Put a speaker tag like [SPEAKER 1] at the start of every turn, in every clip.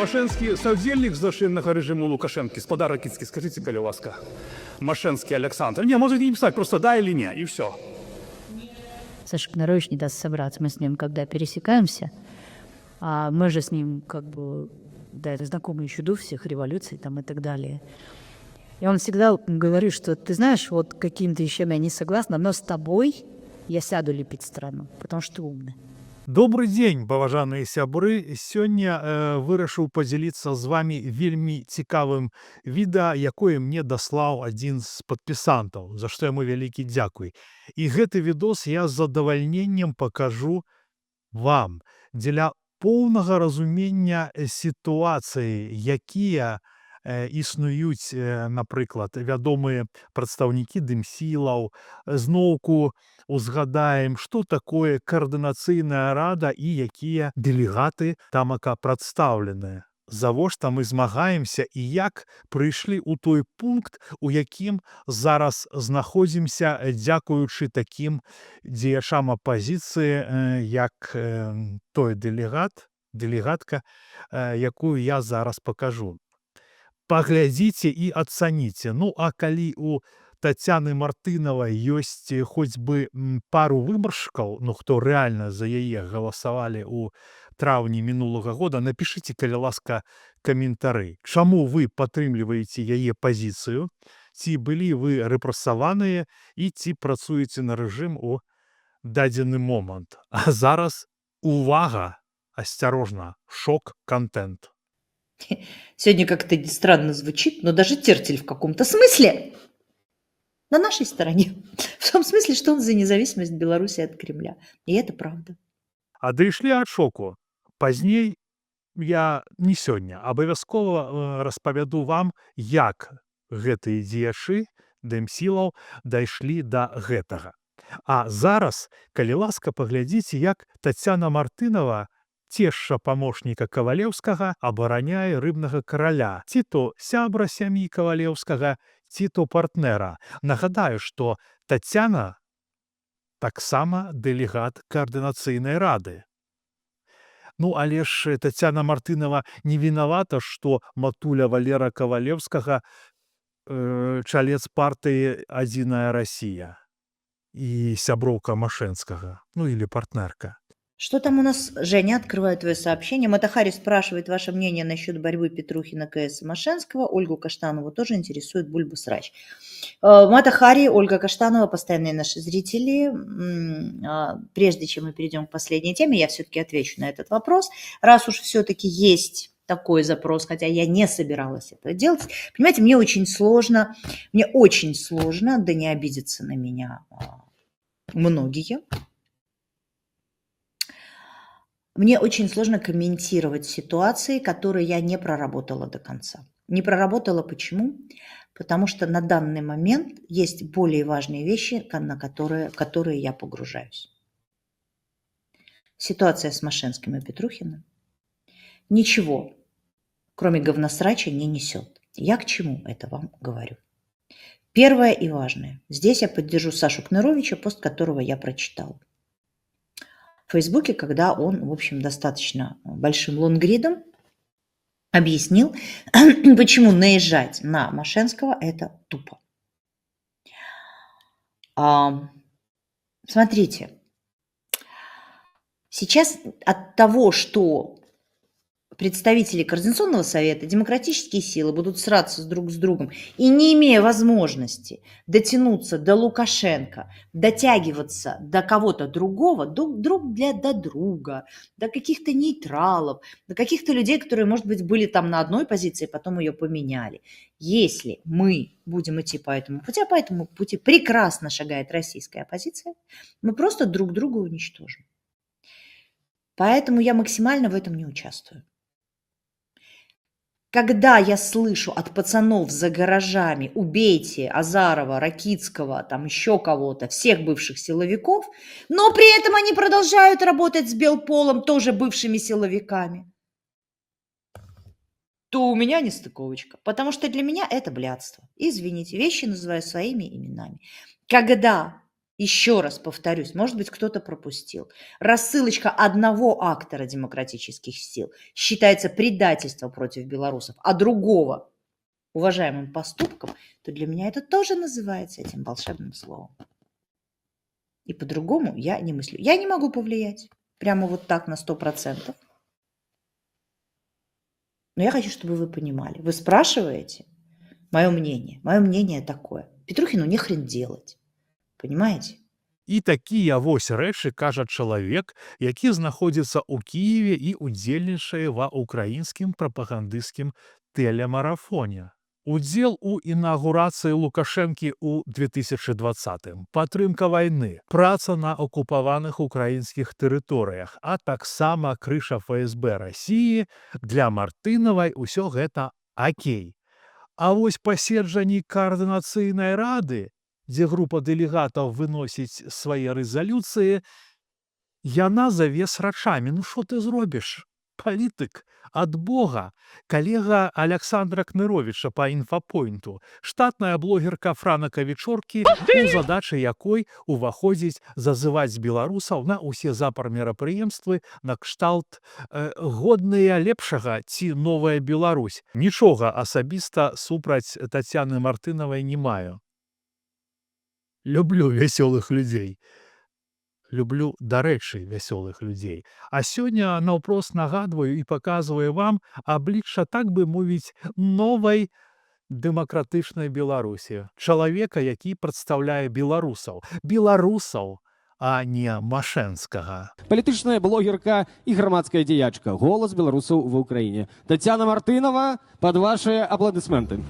[SPEAKER 1] Машэнскі саўдзельнік злачыннага рэжыму Лукашэнкі? Спадар Ракіцкі, скажыце, калі ласка. Машэнскі Аляксандр. Не, можаце не пісаць, проста да или не, і ўсё.
[SPEAKER 2] Саша Кнырович не даст соврать. Мы с ним, когда пересекаемся, а мы же с ним как бы, да, это знакомы еще до всех революций там и так далее. И он всегда говорит, что ты знаешь, вот какими-то вещами я не согласна, но с тобой я сяду лепить страну, потому что ты умный.
[SPEAKER 3] Добры дзень, паважаныя сябры. Сёння вырашыў падзяліцца з вами вельмі цікавым відэа, якое мне даслаў адзін з падпісантаў, за што яму вялікі дзякуй. І гэты відос я з задавальненнем пакажу вам дзеля поўнага разумення сітуацыі, якія існуюць, напрыклад, вядомыя прадстаўнікі дэмсілаў, зноўку узгадаем, што такое Каардынацыйная рада і якія дэлегаты тамака прадстаўленыя. Завошта мы змагаемся і як прыйшлі ў той пункт, у якім зараз знаходзімся, дзякуючы такім дзеячам апазіцыі, як той дэлегат, дэлегатка, якую я зараз пакажу. Паглядзіце і ацаніце. Ну а калі у Тацяны Мартынавай ёсць хоць бы пару выбаршчыкаў, ну, хто рэальна за яе галасавалі ў траўні мінулага года, напішыце, калі ласка, каментары. Чаму вы падтрымліваеце яе пазіцыю? Ці былі вы рэпрасаваныя і ці працуеце на рэжым у дадзены момант? А зараз увага, асцярожна, шок-кантэнт.
[SPEAKER 4] Сегодня как-то странно звучит, но даже Тертель в каком-то смысле на нашей стороне. В том смысле, что он за независимость Беларуси от Кремля. И это правда.
[SPEAKER 3] Адышлі ад шоку. Пазней я, не сёння, абавязкова распавяду вам, як гэтыя дзеячы дэмсілаў дайшлі да гэтага. А зараз, калі ласка, паглядзіце, як Тацяна Мартынава, цешча памочніка Кавалеўскага, абараняе рыбнага караля, ці то сябра сям'і Кавалеўскага, ці то партнера. Нагадаю, што Тацяна таксама дэлегат Каардынацыйнай рады. Ну, але ж Тацяна Мартынава не вінавата, што матуля Валера Кавалеўскага чалец партыі «Адзіная Расія» і сяброўка Машэнскага, ну или партнерка.
[SPEAKER 4] Что там у нас? Женя, открываю твое сообщение. Матахари спрашивает ваше мнение насчет борьбы Петрухина, КС и Мошенского. Ольгу Каштанову тоже интересует Бульба-Срач. Матахари, Ольга Каштанова, постоянные наши зрители. Прежде чем мы перейдем к последней теме, я все-таки отвечу на этот вопрос. Раз уж все-таки есть такой запрос, хотя я не собиралась это делать. Понимаете, мне очень сложно, да не обидятся на меня многие. Мне очень сложно комментировать ситуации, которые я не проработала до конца. Не проработала почему? Потому что на данный момент есть более важные вещи, в которые я погружаюсь. Ситуация с Мошенским и Петрухиным ничего, кроме говносрача, не несет. Я к чему это вам говорю? Первое и важное. Здесь я поддержу Сашу Кныровича, пост которого я прочитала в Фейсбуке, когда он, в общем, достаточно большим лонгридом объяснил, почему наезжать на Мошенского – это тупо. Смотрите, сейчас от того, что представители Координационного совета, демократические силы будут сраться друг с другом и, не имея возможности дотянуться до Лукашенко, дотягиваться до кого-то другого, друг до друга, до каких-то нейтралов, до каких-то людей, которые, может быть, были там на одной позиции, потом ее поменяли. Если мы будем идти по этому пути, а по этому пути прекрасно шагает российская оппозиция, мы просто друг друга уничтожим. Поэтому я максимально в этом не участвую. Когда я слышу от пацанов за гаражами: «Убейте Азарова, Ракицкого, там еще кого-то, всех бывших силовиков», но при этом они продолжают работать с Белполом, тоже бывшими силовиками, то у меня нестыковочка. Потому что для меня это блядство. Извините, вещи называю своими именами. Когда Еще раз повторюсь, может быть, кто-то пропустил. Рассылочка одного актора демократических сил считается предательством против белорусов, а другого уважаемым поступком, то для меня это тоже называется этим волшебным словом. И по-другому я не мыслю. Я не могу повлиять прямо вот так на 100%. Но я хочу, чтобы вы понимали. Вы спрашиваете мое мнение. Мое мнение такое. Петрухину нехрен делать. Понимаете?
[SPEAKER 3] І такія вось рэчы кажа чалавек, які знаходзіцца ў Кіеве і удзельнічае ва украінскім прапагандысцкім тэлемарафоне. Удзел у інаўгурацыі Лукашэнкі ў 2020, падтрымка вайны, праца на акупаваных украінскіх тэрыторыях, а таксама крыша ФСБ Расіі — для Мартынавай усё гэта акей. А вось паседжанні Каардынацыйнай рады, дзе група дэлегатаў выносіць свае рэзалюцыі, яна заве срачамі. Ну што ты зробіш? Палітык ад Бога, калега Аляксандра Кныровіча па «Інфапойнту», штатная блогерка Франака Вячоркі, у задачы якой уваходзіць зазываць беларусаў на ўсе запар мерапрыемствы накшталт «Годныя лепшага» ці «Новая Беларусь». Нічога асабіста супраць Тацяны Мартынавай не маю. Люблю вясёлых людзей. Люблю, дарэчы, вясёлых людзей. А сёння наўпрост нагадваю і паказваю вам аблічча, так бы мовіць, новай дэмакратычнай Беларусі. Чалавека, які прадстаўляе беларусаў. Беларусаў, а не Машэнскага.
[SPEAKER 5] Палітычная блогерка і грамадская дзеячка, голас беларусаў ва Украіне. Тацяна Мартынава, пад вашыя апладысменты.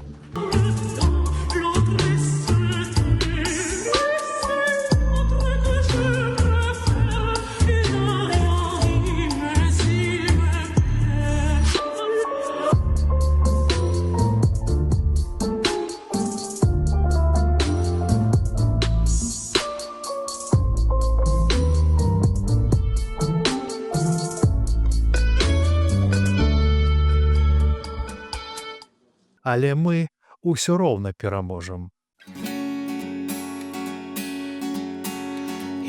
[SPEAKER 3] Але мы ўсё роўна пераможам.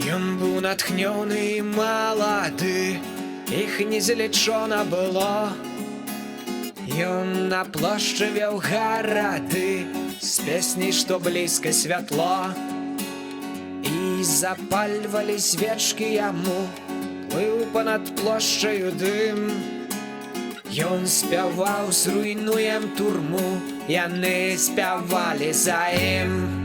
[SPEAKER 6] Ён быў натхнёны і малады, іх незлічона было. Ён на плошчы вёў гарады з песняй, што блізка святло. І запальвалі свечкі яму, плыў панад плошчаю дым. Ён спяваў: «Зруйнуем турму», яны спявалі за ім.